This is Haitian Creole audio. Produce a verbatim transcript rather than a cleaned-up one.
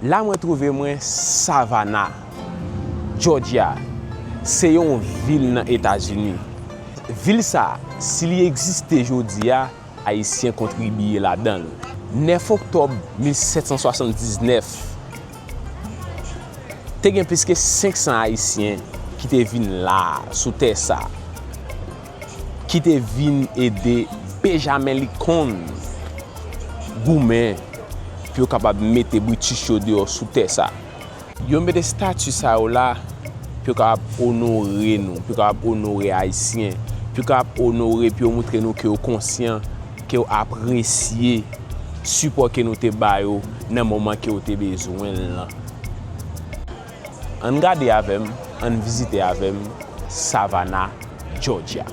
La mwen twouve mwen Savannah, Georgia. Se yon vil nan Etazini. Vil sa, si li egziste jodi a, Ayisyen kontribye ladan l. Nèf oktòb mil sèt san swasanndiznèf, te gen plis ke senk san Ayisyen ki te vin la, sou tè sa, ki te vin ede Benjamin Lincoln goumen pou yo kapab mete British yo deyò sou tè sa. Yo mete estati sa yo la pou yo kapab onore nou, pou yo kapab onore Ayisyen, pou yo kapab onore, pou yo montre nou ke yo konsyan, ke yo apresye sipò ke nou te ba yo nan moman ke yo te bezwen l lan. Ann gade avè m, ann vizite avè m Savannah, Georgia.